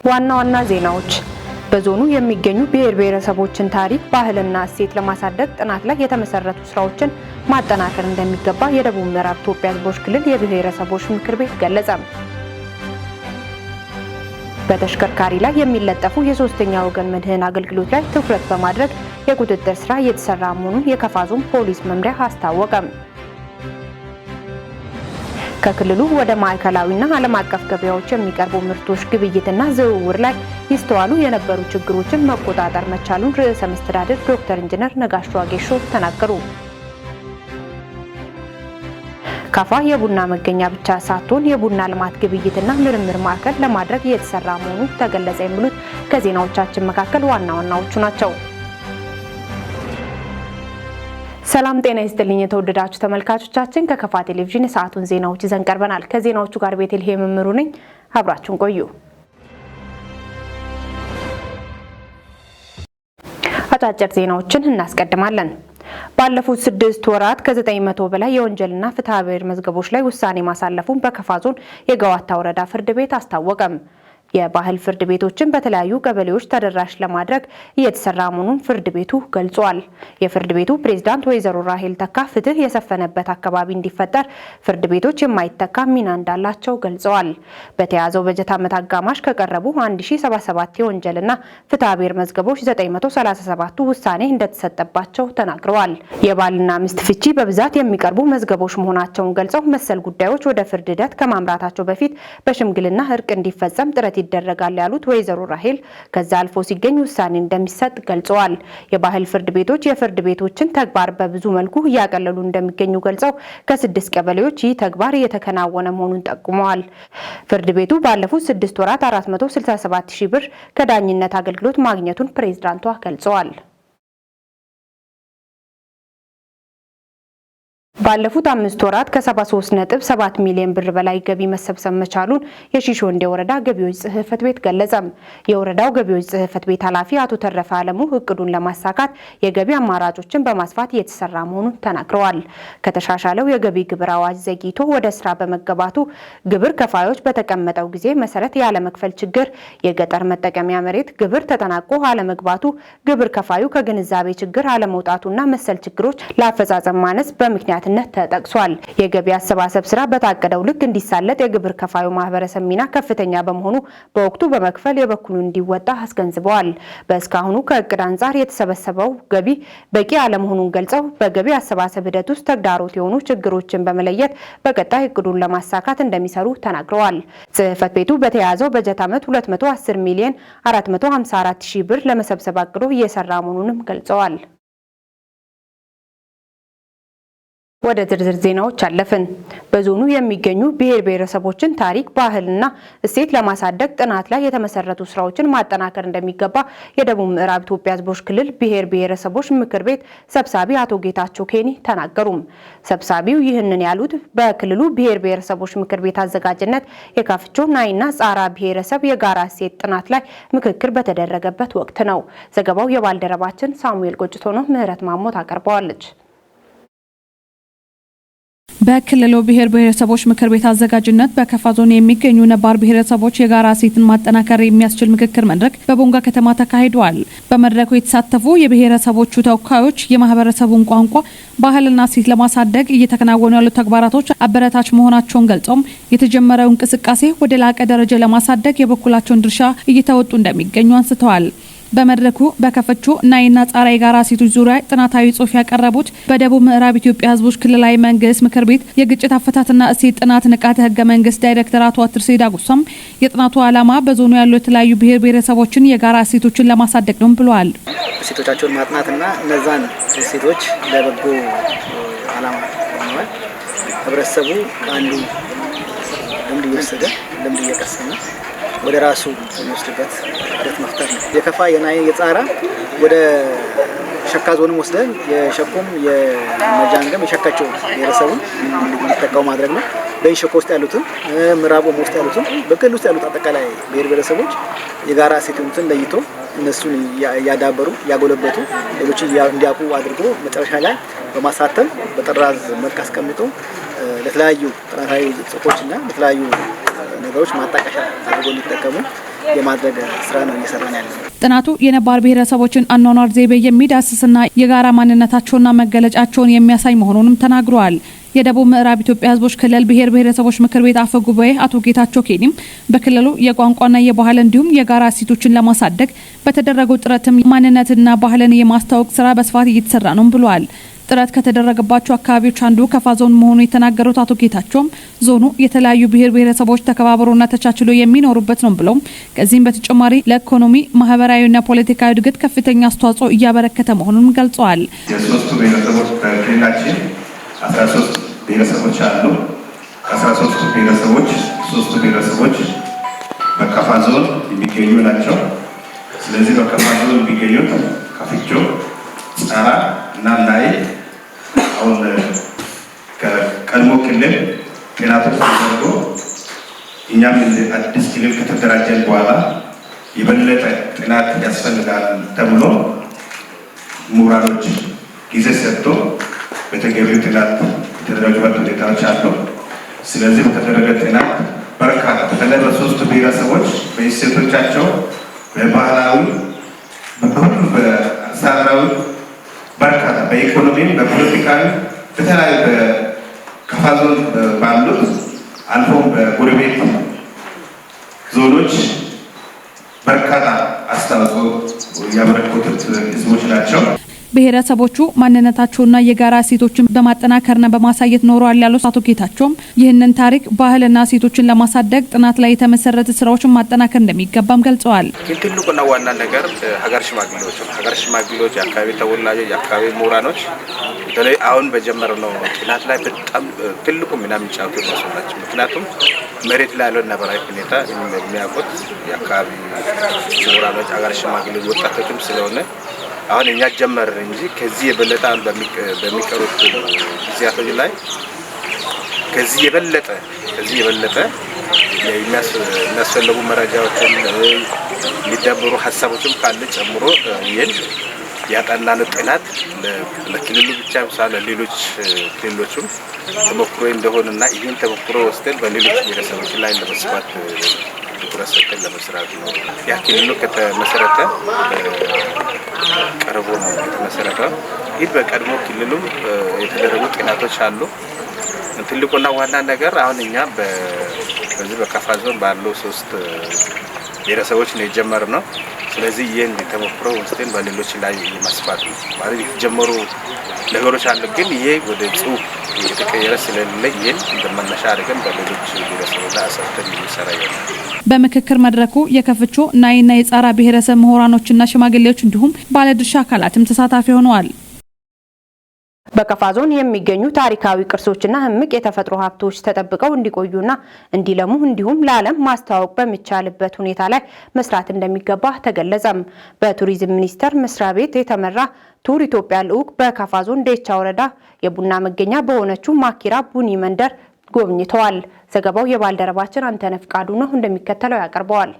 ዋና ዋና ዜናዎች፦ በዞኑ የሚገኙ ብሔር ብሔረሰቦችን ታሪክ፣ ባህልና እሴት ለማሳደግ ጥናት ላይ የተመሰረቱ ስራዎችን ማጠናከር እንደሚገባ የደቡብ ምዕራብ ኢትዮጵያ ሕዝቦች ክልል የብሔረሰቦች ምክር ቤት ገለጸ። በተሽከርካሪ ላይ የሚለጠፉ የሶስተኛ ወገን መድህን አገልግሎት ላይ ትኩረት በማድረግ የቁጥጥር ስራ እየተሰራ መሆኑን የከፋ ዞን ፖሊስ መምሪያ አስታወቀ። ከክልሉ ወደ ማዕከላዊና ዓለም አቀፍ ገበያዎች የሚቀርቡ ምርቶች ግብይትና ዝውውር ላይ ይስተዋሉ የነበሩ ችግሮችን መቆጣጠር መቻሉን ርዕሰ መስተዳድር ዶክተር ኢንጂነር ነጋሽ ዋጌሾ ተናገሩ። ካፋ የቡና መገኛ ብቻ ሳትሆን የቡና ልማት ግብይትና ምርምር ማዕከል ለማድረግ እየተሰራ መሆኑ ተገለጸ። የሚሉት ከዜናዎቻችን መካከል ዋና ዋናዎቹ ናቸው። ሰላም ጤና ይስጥልኝ የተወደዳችሁ ተመልካቾቻችን፣ ከከፋ ቴሌቪዥን የሰዓቱን ዜናዎች ይዘን ቀርበናል። ከዜናዎቹ ጋር ቤተልሔም መምሩ ነኝ። አብራችሁን ቆዩ። አጫጭር ዜናዎችን እናስቀድማለን። ባለፉት 6 ወራት ከ900 በላይ የወንጀልና ፍትሐ ብሔር መዝገቦች ላይ ውሳኔ ማሳለፉን በከፋ ዞን የገዋታ ወረዳ ፍርድ ቤት አስታወቀም። የባህል ፍርድ ቤቶችን በተለያዩ ቀበሌዎች ተደራሽ ለማድረግ እየተሰራ መሆኑን ፍርድ ቤቱ ገልጿል። የፍርድ ቤቱ ፕሬዝዳንት ወይዘሮ ራሄል ተካ ፍትህ የሰፈነበት አካባቢ እንዲፈጠር ፍርድ ቤቶች የማይተካ ሚና እንዳላቸው ገልጸዋል። በተያዘው በጀት ዓመት አጋማሽ ከቀረቡ 1077 የወንጀልና ፍትሐ ብሔር መዝገቦች 937ቱ ውሳኔ እንደተሰጠባቸው ተናግረዋል። የባልና ሚስት ፍቺ በብዛት የሚቀርቡ መዝገቦች መሆናቸውን ገልጸው መሰል ጉዳዮች ወደ ፍርድ ሂደት ከማምራታቸው በፊት በሽምግልና እርቅ እንዲፈጸም ጥረት ይደረጋል ያሉት ወይዘሮ ራሄል ከዛ አልፎ ሲገኝ ውሳኔ እንደሚሰጥ ገልጸዋል። የባህል ፍርድ ቤቶች የፍርድ ቤቶችን ተግባር በብዙ መልኩ እያቀለሉ እንደሚገኙ ገልጸው ከስድስት ቀበሌዎች ይህ ተግባር እየተከናወነ መሆኑን ጠቁመዋል። ፍርድ ቤቱ ባለፉት 6 ወራት 467 ሺህ ብር ከዳኝነት አገልግሎት ማግኘቱን ፕሬዝዳንቷ ገልጸዋል። ባለፉት 5 ወራት ከ73.7 ሚሊዮን ብር በላይ ገቢ መሰብሰብ መቻሉን የሺሾንዴ ወረዳ ገቢዎች ጽሕፈት ቤት ገለጸም። የወረዳው ገቢዎች ጽሕፈት ቤት ኃላፊ አቶ ተረፈ አለሙ እቅዱን ለማሳካት የገቢ አማራጮችን በማስፋት እየተሰራ መሆኑን ተናግረዋል። ከተሻሻለው የገቢ ግብር አዋጅ ዘግይቶ ወደ ስራ በመገባቱ ግብር ከፋዮች በተቀመጠው ጊዜ መሰረት ያለመክፈል ችግር፣ የገጠር መጠቀሚያ መሬት ግብር ተጠናቆ አለመግባቱ፣ ግብር ከፋዩ ከግንዛቤ ችግር አለመውጣቱና መሰል ችግሮች ለአፈጻጸም ማነስ በምክንያትነት ተጠቅሷል። የገቢ አሰባሰብ ስራ በታቀደው ልክ እንዲሳለጥ የግብር ከፋዩ ማህበረሰብ ሚና ከፍተኛ በመሆኑ በወቅቱ በመክፈል የበኩሉን እንዲወጣ አስገንዝበዋል። በእስካሁኑ ከእቅድ አንጻር የተሰበሰበው ገቢ በቂ አለመሆኑን ገልጸው በገቢ አሰባሰብ ሂደት ውስጥ ተግዳሮት የሆኑ ችግሮችን በመለየት በቀጣይ እቅዱን ለማሳካት እንደሚሰሩ ተናግረዋል። ጽሕፈት ቤቱ በተያዘው በጀት ዓመት 210 ሚሊዮን 454 ሺህ ብር ለመሰብሰብ አቅዶ እየሰራ መሆኑንም ገልጸዋል። ወደ ዝርዝር ዜናዎች አለፍን። በዞኑ የሚገኙ ብሔር ብሔረሰቦችን ታሪክ፣ ባህልና እሴት ለማሳደግ ጥናት ላይ የተመሰረቱ ስራዎችን ማጠናከር እንደሚገባ የደቡብ ምዕራብ ኢትዮጵያ ሕዝቦች ክልል ብሔር ብሔረሰቦች ምክር ቤት ሰብሳቢ አቶ ጌታቸው ኬኒ ተናገሩም። ሰብሳቢው ይህንን ያሉት በክልሉ ብሔር ብሔረሰቦች ምክር ቤት አዘጋጅነት የካፍቾ ናይና ጻራ ብሔረሰብ የጋራ እሴት ጥናት ላይ ምክክር በተደረገበት ወቅት ነው። ዘገባው የባልደረባችን ሳሙኤል ቆጭቶ ነው። ምህረት ማሞት አቀርበዋለች። በክልሉ ብሔር ብሔረሰቦች ምክር ቤት አዘጋጅነት በከፋ ዞን የሚገኙ ነባር ብሔረሰቦች የጋራ እሴትን ማጠናከር የሚያስችል ምክክር መድረክ በቦንጋ ከተማ ተካሂዷል። በመድረኩ የተሳተፉ የብሔረሰቦቹ ተወካዮች የማህበረሰቡን ቋንቋ፣ ባህልና እሴት ለማሳደግ እየተከናወኑ ያሉ ተግባራቶች አበረታች መሆናቸውን ገልጸውም የተጀመረው እንቅስቃሴ ወደ ላቀ ደረጃ ለማሳደግ የበኩላቸውን ድርሻ እየተወጡ እንደሚገኙ አንስተዋል። በመድረኩ በከፈቾ ናይና ጻራ የጋራ እሴቶች ዙሪያ ጥናታዊ ጽሑፍ ያቀረቡት በደቡብ ምዕራብ ኢትዮጵያ ሕዝቦች ክልላዊ መንግስት ምክር ቤት የግጭት አፈታትና እሴት ጥናት ንቃተ ህገ መንግስት ዳይሬክተር አቶ አትርሴ ዳጉሳም የጥናቱ ዓላማ በዞኑ ያሉ የተለያዩ ብሔር ብሔረሰቦችን የጋራ እሴቶችን ለማሳደግ ነው ብለዋል። እሴቶቻቸውን ማጥናትና እነዛን እሴቶች ለበጎ ዓላማ ማዋል፣ ህብረተሰቡ ከአንዱ ልምድ እየወሰደ፣ ልምድ እየቀሰመ ወደ ራሱ የሚወስድበት ሂደት መፍጠር ነው። የከፋ፣ የናይ፣ የጻራ ወደ ሸካ ዞንም ወስደን የሸኮም፣ የመጃንገም፣ የሸካቸው ብሔረሰቡን እንዲጠቀሙ ማድረግ ነው። ቤንች ሸኮ ውስጥ ያሉትን፣ ምዕራብ ኦሞ ውስጥ ያሉትን፣ በክልል ውስጥ ያሉት አጠቃላይ ብሔር ብሔረሰቦች የጋራ እሴት የሆኑትን ለይቶ እነሱን እያዳበሩ፣ እያጎለበቱ፣ ሌሎችን እንዲያውቁ አድርጎ መጨረሻ ላይ በማሳተም በጥራዝ መልክ አስቀምጦ ለተለያዩ ጥናታዊ ጽሁፎች እና ለተለያዩ ነገሮች ማጣቀሻ አድርጎ እንዲጠቀሙ። የማድረግ ስራ ነው እየሰራን ያለ ነው። ጥናቱ የነባር ብሔረሰቦችን አኗኗር ዘይቤ የሚዳስስና የጋራ ማንነታቸውና መገለጫቸውን የሚያሳይ መሆኑንም ተናግረዋል። የደቡብ ምዕራብ ኢትዮጵያ ሕዝቦች ክልል ብሔር ብሔረሰቦች ምክር ቤት አፈ ጉባኤ አቶ ጌታቸው ኬኒም በክልሉ የቋንቋና የባህል እንዲሁም የጋራ እሴቶችን ለማሳደግ በተደረገው ጥረትም ማንነትና ባህልን የማስተዋወቅ ስራ በስፋት እየተሰራ ነው ብለዋል። ጥረት ከተደረገባቸው አካባቢዎች አንዱ ከፋ ዞን መሆኑ የተናገሩት አቶ ጌታቸውም ዞኑ የተለያዩ ብሔር ብሔረሰቦች ተከባብሮና ተቻችሎ የሚኖሩበት ነው ብለው ከዚህም በተጨማሪ ለኢኮኖሚ፣ ማህበራዊና ፖለቲካዊ እድገት ከፍተኛ አስተዋጽኦ እያበረከተ መሆኑን ገልጸዋል። የሶስቱ ብሔረሰቦች በክልላችን 13 ብሔረሰቦች አሉ። ከ13ቱ ብሔረሰቦች ሶስቱ ብሔረሰቦች በከፋ ዞን የሚገኙ ናቸው። ስለዚህ በከፋ ዞን የሚገኙት ካፍቾ፣ ጻራ እና ላይ አሁን ከቀድሞ ክልል ጥናቶች ተደርጎ እኛም አዲስ ክልል ከተደራጀን በኋላ የበለጠ ጥናት ያስፈልጋል ተብሎ ምሁራኖች ጊዜ ሰጥቶ በተገቢው ጥናት የተደረገበት ሁኔታዎች አሉ። ስለዚህ በተደረገ ጥናት በርካታ በተለይ በሶስቱ ብሔረሰቦች በእሴቶቻቸው፣ በባህላዊ፣ በሁሉ፣ በአስተዳደራዊ በርካታ፣ በኢኮኖሚም፣ በፖለቲካዊ በተለያዩ በከፋ ዞን ባሉት አልፎም በጎረቤት ዞኖች በርካታ አስተዋጽኦ ያበረከቱት ህዝቦች ናቸው። ብሔረሰቦቹ ማንነታቸውና የጋራ እሴቶችን በማጠናከርና በማሳየት ኖረዋል ያሉት አቶ ጌታቸውም ይህንን ታሪክ፣ ባህልና እሴቶችን ለማሳደግ ጥናት ላይ የተመሰረተ ስራዎችን ማጠናከር እንደሚገባም ገልጸዋል። ግን ትልቁና ዋና ነገር ሀገር ሽማግሌዎች ነው። ሀገር ሽማግሌዎች፣ የአካባቢ ተወላጆች፣ የአካባቢ ምሁራኖች በተለይ አሁን በጀመርነው ጥናት ላይ በጣም ትልቁ ሚና የሚጫወቱ እነሱ ናቸው። ምክንያቱም መሬት ላይ ያለውን ነባራዊ ሁኔታ የሚያውቁት የአካባቢ ምሁራኖች፣ ሀገር ሽማግሌዎች፣ ወጣቶችም ስለሆነ አሁን እኛ ጀመርን እንጂ ከዚህ የበለጠ አሁን በሚቀሩት ጊዜያቶች ላይ ከዚህ የበለጠ የሚያስፈልጉ መረጃዎችን፣ የሚዳበሩ ሀሳቦችም ካለ ጨምሮ ይህን ያጠናነው ጥናት ለክልሉ ብቻ ሳይሆን ለሌሎች ክልሎችም ተሞክሮ እንደሆነና ይህን ተሞክሮ ወስደን በሌሎች ብሔረሰቦች ላይ ለመስፋት ትኩረት ሰጥተን ለመስራት ነው። ያ ክልሉ ከተመሰረተ ቀርቦ ነው የተመሰረተው። ይህ በቀድሞ ክልሉም የተደረጉ ጥናቶች አሉ። ትልቁና ዋና ነገር አሁን እኛ በዚህ በከፋ ዞን ባሉ ሶስት ብሔረሰቦች ነው የጀመርነው። ስለዚህ ይህን ተሞክሮ ወስደን በሌሎች ላይ የማስፋት ነው። ማለት የተጀመሩ ነገሮች አሉ፣ ግን ይሄ ወደ ጽሁፍ የተቀየረ ስለሌለ ይህን እንደመነሻ አድርገን በሌሎች ብሔረሰቦች ላይ አሰርተን የሚሰራ ይሆናል። በምክክር መድረኩ የከፍቾ፣ ናይና የጻራ ብሔረሰብ ምሁራኖችና ሽማግሌዎች እንዲሁም ባለድርሻ አካላትም ተሳታፊ ሆነዋል። በከፋ ዞን የሚገኙ ታሪካዊ ቅርሶችና እምቅ የተፈጥሮ ሀብቶች ተጠብቀው እንዲቆዩና እንዲለሙ እንዲሁም ለዓለም ማስተዋወቅ በሚቻልበት ሁኔታ ላይ መስራት እንደሚገባ ተገለጸም። በቱሪዝም ሚኒስቴር መስሪያ ቤት የተመራ ቱር ኢትዮጵያ ልዑክ በከፋ ዞን ዴቻ ወረዳ የቡና መገኛ በሆነችው ማኪራ ቡኒ መንደር ጎብኝተዋል። ዘገባው የባልደረባችን አንተነህ ፍቃዱ ነው፣ እንደሚከተለው ያቀርበዋል።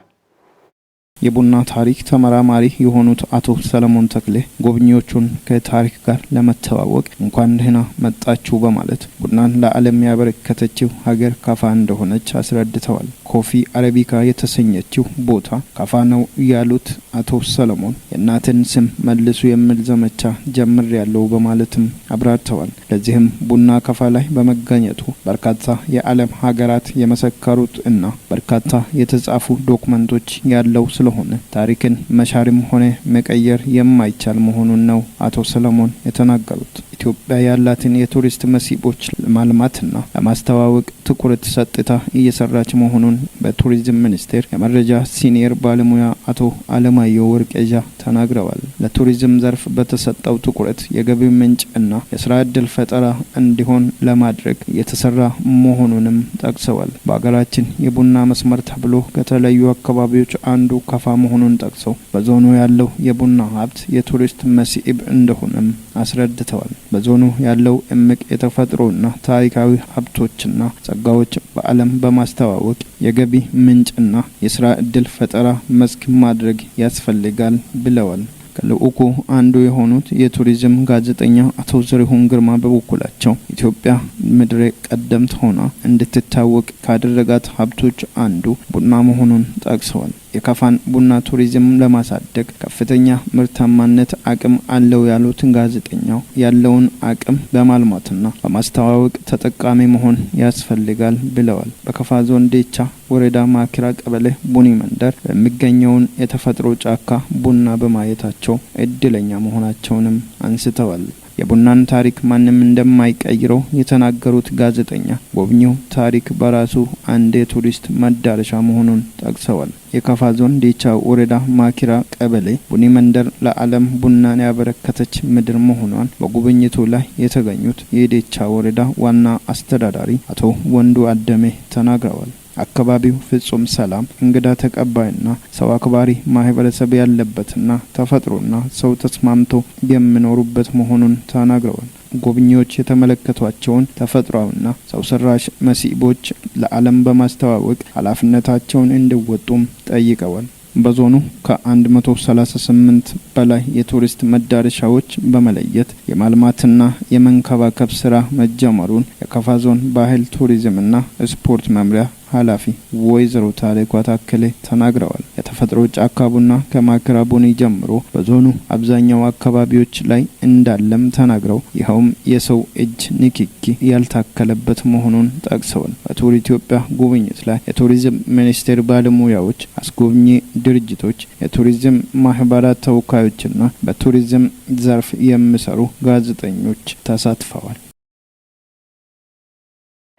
የቡና ታሪክ ተመራማሪ የሆኑት አቶ ሰለሞን ተክሌ ጎብኚዎቹን ከታሪክ ጋር ለመተዋወቅ እንኳን ደህና መጣችሁ በማለት ቡናን ለዓለም ያበረከተችው ሀገር ካፋ እንደሆነች አስረድተዋል። Coffee አረቢካ የተሰኘችው ቦታ ካፋ ነው ያሉት አቶ ሰለሞን የእናትን ስም መልሱ የሚል ዘመቻ ጀምሬያለሁ በማለትም አብራርተዋል። ለዚህም ቡና ካፋ ላይ በመገኘቱ በርካታ የዓለም ሀገራት የመሰከሩት እና በርካታ የተጻፉ ዶክመንቶች ያለው ስለሆነ ታሪክን መሻርም ሆነ መቀየር የማይቻል መሆኑን ነው አቶ ሰለሞን የተናገሩት። ኢትዮጵያ ያላትን የቱሪስት መስህቦች ለማልማትና ለማስተዋወቅ ትኩረት ሰጥታ እየሰራች መሆኑን በቱሪዝም ሚኒስቴር የመረጃ senior ባለሙያ አቶ አለማየሁ ወርቄዣ ተናግረዋል። ለቱሪዝም ዘርፍ በተሰጠው ትኩረት የገቢ ምንጭ እና የስራ ዕድል ፈጠራ እንዲሆን ለማድረግ እየተሰራ መሆኑንም ጠቅሰዋል። በሀገራችን የቡና መስመር ተብሎ ከተለዩ አካባቢዎች አንዱ ካፋ መሆኑን ጠቅሰው በዞኑ ያለው የቡና ሀብት የቱሪስት መስህብ እንደሆነም አስረድተዋል። በዞኑ ያለው እምቅ የተፈጥሮና ታሪካዊ ሀብቶችና ጸጋዎች በዓለም በማስተዋወቅ የገቢ ምንጭና የስራ ዕድል ፈጠራ መስክ ማድረግ ያስፈልጋል ብለዋል። ከልዑኩ አንዱ የሆኑት የቱሪዝም ጋዜጠኛ አቶ ዘሪሁን ግርማ በበኩላቸው ኢትዮጵያ ምድረ ቀደምት ሆና እንድትታወቅ ካደረጋት ሀብቶች አንዱ ቡና መሆኑን ጠቅሰዋል። የከፋን ቡና ቱሪዝም ለማሳደግ ከፍተኛ ምርታማነት አቅም አለው ያሉት ጋዜጠኛው ያለውን አቅም በማልማትና በማስተዋወቅ ተጠቃሚ መሆን ያስፈልጋል ብለዋል። በከፋ ዞን ዴቻ ወረዳ ማኪራ ቀበሌ ቡኒ መንደር የሚገኘውን የተፈጥሮ ጫካ ቡና በማየታቸው እድለኛ መሆናቸውንም አንስተዋል። የቡናን ታሪክ ማንም እንደማይቀይረው የተናገሩት ጋዜጠኛ ጎብኚው ታሪክ በራሱ አንድ የቱሪስት መዳረሻ መሆኑን ጠቅሰዋል። የከፋ ዞን ዴቻ ወረዳ ማኪራ ቀበሌ ቡኒ መንደር ለዓለም ቡናን ያበረከተች ምድር መሆኗን በጉብኝቱ ላይ የተገኙት የዴቻ ወረዳ ዋና አስተዳዳሪ አቶ ወንዱ አደሜ ተናግረዋል። አካባቢው ፍጹም ሰላም፣ እንግዳ ተቀባይና ሰው አክባሪ ማህበረሰብ ያለበትና ተፈጥሮና ሰው ተስማምቶ የሚኖሩበት መሆኑን ተናግረዋል። ጎብኚዎች የተመለከቷቸውን ተፈጥሯዊና ሰው ሰራሽ መስህቦች ለዓለም በማስተዋወቅ ኃላፊነታቸውን እንዲወጡም ጠይቀዋል። በዞኑ ከ138 በላይ የቱሪስት መዳረሻዎች በመለየት የማልማትና የመንከባከብ ስራ መጀመሩን የከፋ ዞን ባህል ቱሪዝምና ስፖርት መምሪያ ኃላፊ ወይዘሮ ታሪኳ ታከሌ ተናግረዋል። የተፈጥሮ ጫካ ቡና ከማኪራ ቡኒ ጀምሮ በዞኑ አብዛኛው አካባቢዎች ላይ እንዳለም ተናግረው ይኸውም የሰው እጅ ንክኪ ያልታከለበት መሆኑን ጠቅሰዋል። በቱር ኢትዮጵያ ጉብኝት ላይ የቱሪዝም ሚኒስቴር ባለሙያዎች፣ አስጎብኚ ድርጅቶች፣ የቱሪዝም ማህበራት ተወካዮችና በቱሪዝም ዘርፍ የሚሰሩ ጋዜጠኞች ተሳትፈዋል።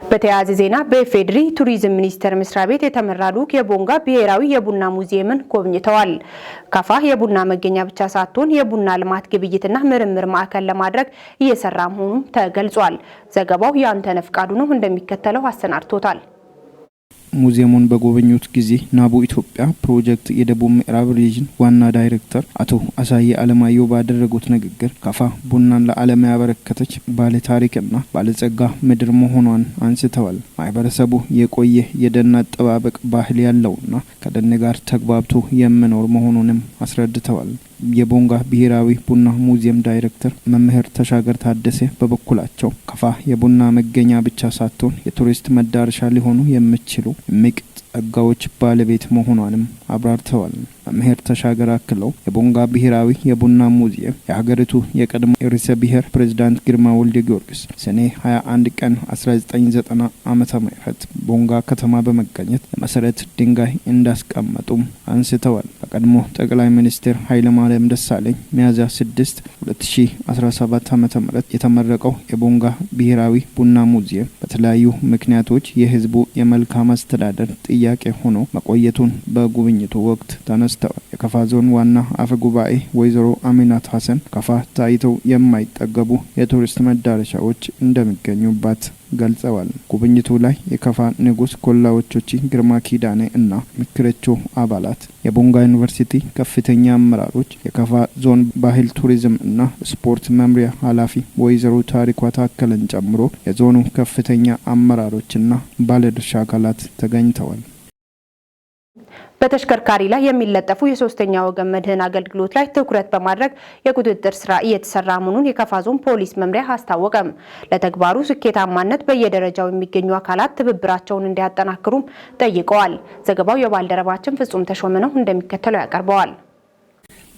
በተያያዘ ዜና በኢፌዴሪ ቱሪዝም ሚኒስቴር መስሪያ ቤት የተመራ ልዑክ የቦንጋ ብሔራዊ የቡና ሙዚየምን ጎብኝተዋል። ከፋ የቡና መገኛ ብቻ ሳትሆን የቡና ልማት ግብይትና ምርምር ማዕከል ለማድረግ እየሰራ መሆኑም ተገልጿል። ዘገባው የአንተነህ ፍቃዱ ነው፣ እንደሚከተለው አሰናድቶታል። ሙዚየሙን በጎበኙት ጊዜ ናቡ ኢትዮጵያ ፕሮጀክት የደቡብ ምዕራብ region ዋና ዳይሬክተር አቶ አሳየ አለማየሁ ባደረጉት ንግግር ከፋ ቡናን ለዓለም ያበረከተች ባለታሪክና ባለጸጋ ምድር መሆኗን አንስተዋል። ማህበረሰቡ የቆየ የደን አጠባበቅ ባህል ያለውና ከደን ጋር ተግባብቶ የሚኖር መሆኑንም አስረድተዋል። የቦንጋ ብሔራዊ ቡና ሙዚየም ዳይሬክተር መምህር ተሻገር ታደሰ በበኩላቸው ከፋ የቡና መገኛ ብቻ ሳትሆን የቱሪስት መዳረሻ ሊሆኑ የሚችሉ እምቅ ጸጋዎች ባለቤት መሆኗንም አብራርተዋል። መምህር ተሻገር አክለው የቦንጋ ብሔራዊ የቡና ሙዚየም የሀገሪቱ የቀድሞ ርዕሰ ብሔር ፕሬዚዳንት ግርማ ወልደ ጊዮርጊስ ሰኔ 21 ቀን 1990 ዓመተ ምህረት ቦንጋ ከተማ በመገኘት የመሰረት ድንጋይ እንዳስቀመጡም አንስተዋል። በቀድሞ ጠቅላይ ሚኒስትር ኃይለማርያም ደሳለኝ ሚያዝያ 6 2017 ዓመተ ምህረት የተመረቀው የቦንጋ ብሔራዊ ቡና ሙዚየም በተለያዩ ምክንያቶች የህዝቡ የመልካም አስተዳደር ጥያቄ ሆኖ መቆየቱን በጉብኝቱ ወቅት ተነስተዋል። የከፋ ዞን ዋና አፈ ጉባኤ ወይዘሮ አሚናት ሀሰን ከፋ ታይተው የማይጠገቡ የቱሪስት መዳረሻዎች እንደሚገኙባት ገልጸዋል። ጉብኝቱ ላይ የከፋ ንጉስ ኮላዎቾቺ ግርማ ኪዳኔ እና ምክርቾ አባላት፣ የቦንጋ ዩኒቨርሲቲ ከፍተኛ አመራሮች፣ የከፋ ዞን ባህል ቱሪዝም እና ስፖርት መምሪያ ኃላፊ ወይዘሮ ታሪኳ ታከለን ጨምሮ የዞኑ ከፍተኛ አመራሮችና ባለድርሻ አካላት ተገኝተዋል። በተሽከርካሪ ላይ የሚለጠፉ የሶስተኛ ወገን መድህን አገልግሎት ላይ ትኩረት በማድረግ የቁጥጥር ስራ እየተሰራ መሆኑን የከፋ ዞን ፖሊስ መምሪያ አስታወቀም። ለተግባሩ ስኬታማነት በየደረጃው የሚገኙ አካላት ትብብራቸውን እንዲያጠናክሩም ጠይቀዋል። ዘገባው የባልደረባችን ፍጹም ተሾመ ነው፣ እንደሚከተለው ያቀርበዋል።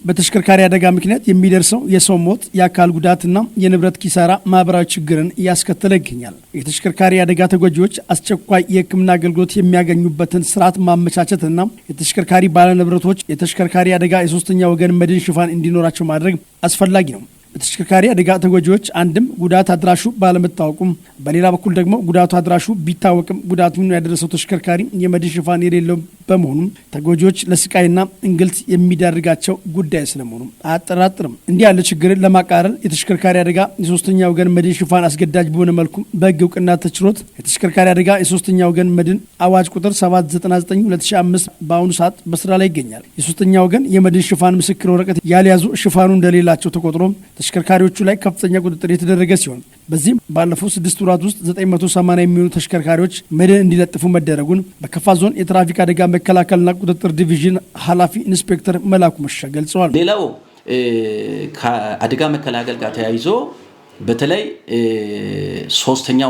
በተሽከርካሪ አደጋ ምክንያት የሚደርሰው የሰው ሞት፣ የአካል ጉዳትና የንብረት ኪሳራ ማህበራዊ ችግርን እያስከተለ ይገኛል። የተሽከርካሪ አደጋ ተጎጂዎች አስቸኳይ የሕክምና አገልግሎት የሚያገኙበትን ስርዓት ማመቻቸትና የተሽከርካሪ ባለንብረቶች የተሽከርካሪ አደጋ የሶስተኛ ወገን መድን ሽፋን እንዲኖራቸው ማድረግ አስፈላጊ ነው። በተሽከርካሪ አደጋ ተጎጂዎች አንድም ጉዳት አድራሹ ባለመታወቁም፣ በሌላ በኩል ደግሞ ጉዳቱ አድራሹ ቢታወቅም ጉዳቱን ያደረሰው ተሽከርካሪ የመድን ሽፋን የሌለው በመሆኑም ተጎጂዎች ለስቃይና እንግልት የሚዳርጋቸው ጉዳይ ስለመሆኑ አያጠራጥርም። እንዲህ ያለ ችግርን ለማቃለል የተሽከርካሪ አደጋ የሶስተኛ ወገን መድን ሽፋን አስገዳጅ በሆነ መልኩ በሕግ እውቅና ተችሮት የተሽከርካሪ አደጋ የሶስተኛ ወገን መድን አዋጅ ቁጥር 799/2005 በአሁኑ ሰዓት በስራ ላይ ይገኛል። የሶስተኛ ወገን የመድን ሽፋን ምስክር ወረቀት ያልያዙ ሽፋኑ እንደሌላቸው ተቆጥሮ ተሽከርካሪዎቹ ላይ ከፍተኛ ቁጥጥር የተደረገ ሲሆን በዚህም ባለፉት 6 ወራት ውስጥ 980 የሚሆኑ ተሽከርካሪዎች መድን እንዲለጥፉ መደረጉን በከፋ ዞን የትራፊክ አደጋ መከላከልና ቁጥጥር ዲቪዥን ኃላፊ ኢንስፔክተር መላኩ መሻ ገልጸዋል። ሌላው ከአደጋ መከላከል ጋር ተያይዞ በተለይ ሶስተኛ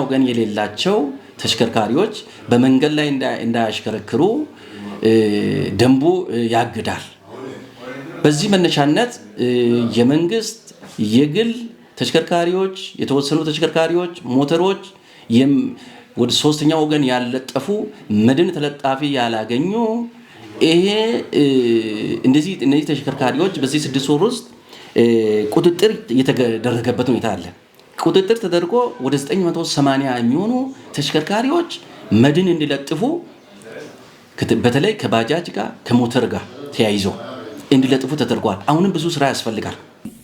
ወገን የሌላቸው ተሽከርካሪዎች በመንገድ ላይ እንዳያሽከረክሩ ደንቡ ያግዳል። በዚህ መነሻነት የመንግስት የግል ተሽከርካሪዎች፣ የተወሰኑ ተሽከርካሪዎች፣ ሞተሮች ወደ ሶስተኛ ወገን ያልለጠፉ፣ መድን ተለጣፊ ያላገኙ፣ ይሄ እንደዚህ እነዚህ ተሽከርካሪዎች በዚህ 6 ወር ውስጥ ቁጥጥር የተደረገበት ሁኔታ አለ። ቁጥጥር ተደርጎ ወደ 980 የሚሆኑ ተሽከርካሪዎች መድን እንዲለጥፉ፣ በተለይ ከባጃጅ ጋር ከሞተር ጋር ተያይዞ እንዲለጥፉ ተደርጓል። አሁንም ብዙ ስራ ያስፈልጋል።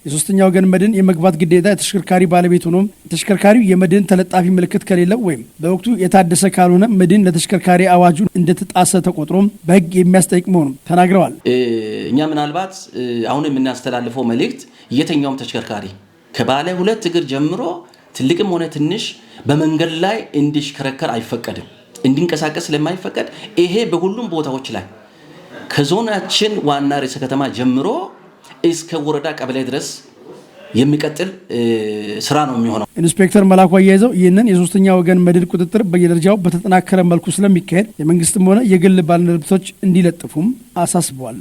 የሶስተኛ ወገን መድን የመግባት ግዴታ የተሽከርካሪ ባለቤት ሆኖም ተሽከርካሪው የመድን ተለጣፊ ምልክት ከሌለው ወይም በወቅቱ የታደሰ ካልሆነ መድን ለተሽከርካሪ አዋጁ እንደተጣሰ ተቆጥሮ በሕግ የሚያስጠይቅ መሆኑን ተናግረዋል። እኛ ምናልባት አሁን የምናስተላልፈው መልእክት የትኛውም ተሽከርካሪ ከባለ ሁለት እግር ጀምሮ ትልቅም ሆነ ትንሽ በመንገድ ላይ እንዲሽከረከር አይፈቀድም፣ እንዲንቀሳቀስ ስለማይፈቀድ ይሄ በሁሉም ቦታዎች ላይ ከዞናችን ዋና ርዕሰ ከተማ ጀምሮ እስከ ወረዳ ቀበሌ ድረስ የሚቀጥል ስራ ነው የሚሆነው። ኢንስፔክተር መላኩ አያይዘው ይህንን የሶስተኛ ወገን መድን ቁጥጥር በየደረጃው በተጠናከረ መልኩ ስለሚካሄድ የመንግስትም ሆነ የግል ባለንብረቶች እንዲለጥፉም አሳስበዋል።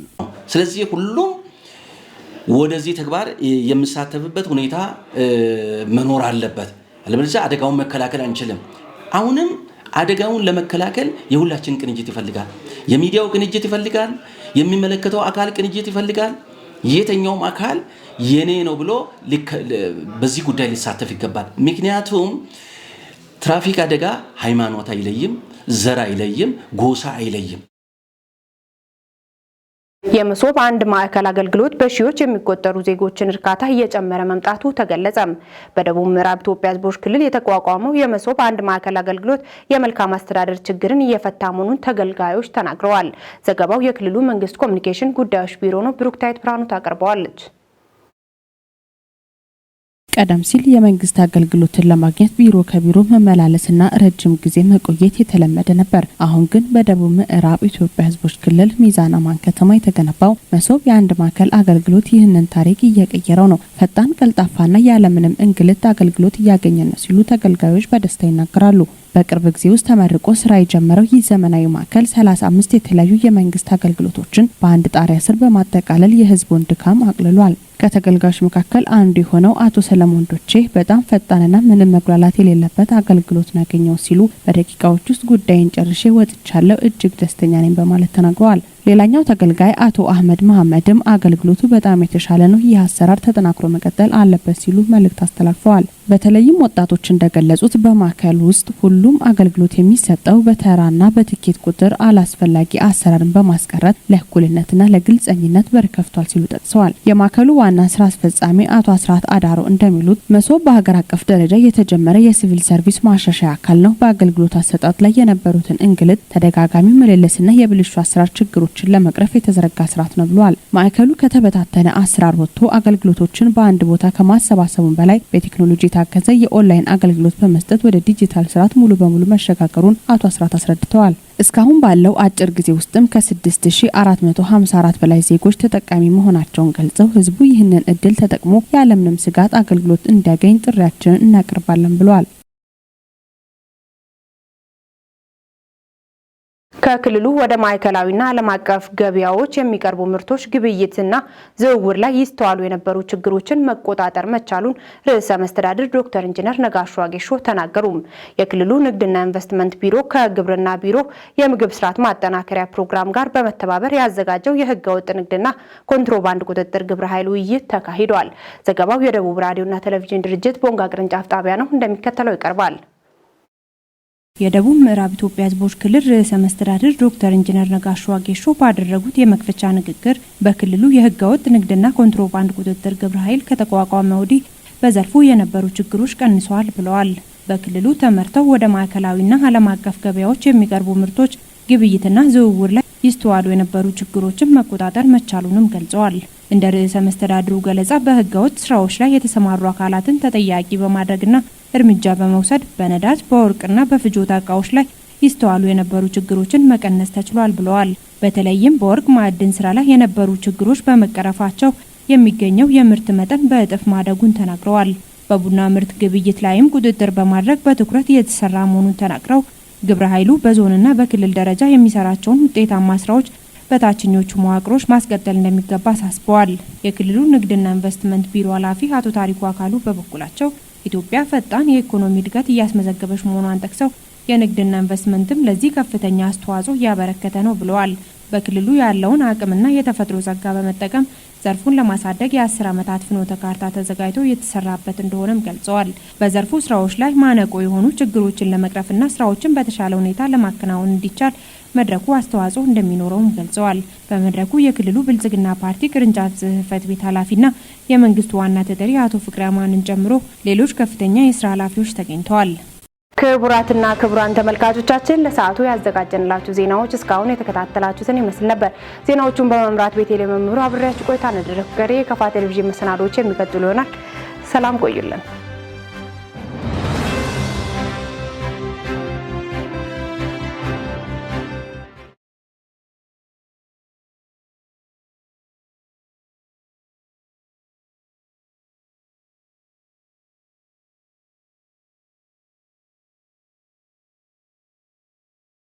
ስለዚህ ሁሉም ወደዚህ ተግባር የሚሳተፍበት ሁኔታ መኖር አለበት። አለበለዚያ አደጋውን መከላከል አንችልም። አሁንም አደጋውን ለመከላከል የሁላችን ቅንጅት ይፈልጋል። የሚዲያው ቅንጅት ይፈልጋል። የሚመለከተው አካል ቅንጅት ይፈልጋል። የትኛውም አካል የኔ ነው ብሎ በዚህ ጉዳይ ሊሳተፍ ይገባል። ምክንያቱም ትራፊክ አደጋ ሃይማኖት አይለይም፣ ዘር አይለይም፣ ጎሳ አይለይም። የመሶብ አንድ ማዕከል አገልግሎት በሺዎች የሚቆጠሩ ዜጎችን እርካታ እየጨመረ መምጣቱ ተገለጸም። በደቡብ ምዕራብ ኢትዮጵያ ሕዝቦች ክልል የተቋቋመው የመሶብ አንድ ማዕከል አገልግሎት የመልካም አስተዳደር ችግርን እየፈታ መሆኑን ተገልጋዮች ተናግረዋል። ዘገባው የክልሉ መንግስት ኮሚኒኬሽን ጉዳዮች ቢሮ ነው። ብሩክታይት ብርሃኑ ታቀርበዋለች። ቀደም ሲል የመንግስት አገልግሎትን ለማግኘት ቢሮ ከቢሮ መመላለስና ረጅም ጊዜ መቆየት የተለመደ ነበር። አሁን ግን በደቡብ ምዕራብ ኢትዮጵያ ሕዝቦች ክልል ሚዛን አማን ከተማ የተገነባው መሶብ የአንድ ማዕከል አገልግሎት ይህንን ታሪክ እየቀየረው ነው። ፈጣን፣ ቀልጣፋና ያለምንም እንግልት አገልግሎት እያገኘን ነው ሲሉ ተገልጋዮች በደስታ ይናገራሉ። በቅርብ ጊዜ ውስጥ ተመርቆ ስራ የጀመረው ይህ ዘመናዊ ማዕከል 35 የተለያዩ የመንግስት አገልግሎቶችን በአንድ ጣሪያ ስር በማጠቃለል የህዝቡን ድካም አቅልሏል። ከተገልጋዮች መካከል አንዱ የሆነው አቶ ሰለሞን ዶቼ በጣም ፈጣንና ምንም መጉላላት የሌለበት አገልግሎት ነው ያገኘው ሲሉ በደቂቃዎች ውስጥ ጉዳይን ጨርሼ ወጥቻለሁ፣ እጅግ ደስተኛ ነኝ በማለት ተናግረዋል። ሌላኛው ተገልጋይ አቶ አህመድ መሐመድም አገልግሎቱ በጣም የተሻለ ነው፣ ይህ አሰራር ተጠናክሮ መቀጠል አለበት ሲሉ መልእክት አስተላልፈዋል። በተለይም ወጣቶች እንደገለጹት በማዕከል ውስጥ ሁሉም አገልግሎት የሚሰጠው በተራና በትኬት ቁጥር አላስፈላጊ አሰራርን በማስቀረት ለእኩልነትና ለግልጸኝነት በር ከፍቷል ሲሉ ጠቅሰዋል። የማዕከሉ ዋና ስራ አስፈጻሚ አቶ አስራት አዳሮ እንደሚሉት መሶብ በሀገር አቀፍ ደረጃ የተጀመረ የሲቪል ሰርቪስ ማሻሻያ አካል ነው። በአገልግሎት አሰጣጥ ላይ የነበሩትን እንግልት፣ ተደጋጋሚ ምልልስና የብልሹ አሰራር ችግሮችን ለመቅረፍ የተዘረጋ ስርዓት ነው ብለዋል። ማዕከሉ ከተበታተነ አሰራር ወጥቶ አገልግሎቶችን በአንድ ቦታ ከማሰባሰቡም በላይ በቴክኖሎጂ የታገዘ የኦንላይን አገልግሎት በመስጠት ወደ ዲጂታል ስርዓት ሙሉ በሙሉ መሸጋገሩን አቶ አስራት አስረድተዋል። እስካሁን ባለው አጭር ጊዜ ውስጥም ከ6454 በላይ ዜጎች ተጠቃሚ መሆናቸውን ገልጸው ህዝቡ ይህንን እድል ተጠቅሞ ያለምንም ስጋት አገልግሎት እንዲያገኝ ጥሪያችንን እናቀርባለን ብለዋል። ከክልሉ ወደ ማዕከላዊና ዓለም አቀፍ ገበያዎች የሚቀርቡ ምርቶች ግብይትና ዝውውር ላይ ይስተዋሉ የነበሩ ችግሮችን መቆጣጠር መቻሉን ርዕሰ መስተዳድር ዶክተር ኢንጂነር ነጋሽ ዋጌሾ ተናገሩ። የክልሉ ንግድና ኢንቨስትመንት ቢሮ ከግብርና ቢሮ የምግብ ስርዓት ማጠናከሪያ ፕሮግራም ጋር በመተባበር ያዘጋጀው የህገ ወጥ ንግድና ኮንትሮባንድ ቁጥጥር ግብረ ኃይል ውይይት ተካሂዷል። ዘገባው የደቡብ ራዲዮና ቴሌቪዥን ድርጅት ቦንጋ ቅርንጫፍ ጣቢያ ነው፣ እንደሚከተለው ይቀርባል። የደቡብ ምዕራብ ኢትዮጵያ ሕዝቦች ክልል ርዕሰ መስተዳድር ዶክተር ኢንጂነር ነጋሽ ዋጌሾ ባደረጉት የመክፈቻ ንግግር በክልሉ የህገወጥ ንግድና ኮንትሮባንድ ቁጥጥር ግብረ ኃይል ከተቋቋመ ወዲህ በዘርፉ የነበሩ ችግሮች ቀንሰዋል ብለዋል። በክልሉ ተመርተው ወደ ማዕከላዊና ዓለም አቀፍ ገበያዎች የሚቀርቡ ምርቶች ግብይትና ዝውውር ላይ ይስተዋሉ የነበሩ ችግሮችን መቆጣጠር መቻሉንም ገልጸዋል። እንደ ርዕሰ መስተዳድሩ ገለጻ በህገወጥ ስራዎች ላይ የተሰማሩ አካላትን ተጠያቂ በማድረግና እርምጃ በመውሰድ በነዳጅ፣ በወርቅና በፍጆታ እቃዎች ላይ ይስተዋሉ የነበሩ ችግሮችን መቀነስ ተችሏል ብለዋል። በተለይም በወርቅ ማዕድን ስራ ላይ የነበሩ ችግሮች በመቀረፋቸው የሚገኘው የምርት መጠን በእጥፍ ማደጉን ተናግረዋል። በቡና ምርት ግብይት ላይም ቁጥጥር በማድረግ በትኩረት እየተሰራ መሆኑን ተናግረው ግብረ ኃይሉ በዞንና በክልል ደረጃ የሚሰራቸውን ውጤታማ ስራዎች በታችኞቹ መዋቅሮች ማስቀጠል እንደሚገባ አሳስበዋል። የክልሉ ንግድና ኢንቨስትመንት ቢሮ ኃላፊ አቶ ታሪኩ አካሉ በበኩላቸው ኢትዮጵያ ፈጣን የኢኮኖሚ እድገት እያስመዘገበች መሆኗን ጠቅሰው የንግድና ኢንቨስትመንትም ለዚህ ከፍተኛ አስተዋጽኦ እያበረከተ ነው ብለዋል። በክልሉ ያለውን አቅምና የተፈጥሮ ጸጋ በመጠቀም ዘርፉን ለማሳደግ የ10 ዓመታት ፍኖተ ካርታ ተዘጋጅቶ እየተሰራበት እንደሆነም ገልጸዋል። በዘርፉ ስራዎች ላይ ማነቆ የሆኑ ችግሮችን ለመቅረፍና ስራዎችን በተሻለ ሁኔታ ለማከናወን እንዲቻል መድረኩ አስተዋጽኦ እንደሚኖረውም ገልጸዋል። በመድረኩ የክልሉ ብልጽግና ፓርቲ ቅርንጫፍ ጽህፈት ቤት ኃላፊና የመንግስት ዋና ተጠሪ አቶ ፍቅረ አማንን ጨምሮ ሌሎች ከፍተኛ የስራ ኃላፊዎች ተገኝተዋል። ክቡራትና ክቡራን ተመልካቾቻችን፣ ለሰዓቱ ያዘጋጀንላችሁ ዜናዎች እስካሁን የተከታተላችሁትን ይመስል ነበር። ዜናዎቹን በመምራት ቤቴሌ መምህሩ አብሬያችሁ ቆይታ አደረግኩ። ቀሪ የከፋ ቴሌቪዥን መሰናዶዎች የሚቀጥሉ ይሆናል። ሰላም ቆዩልን።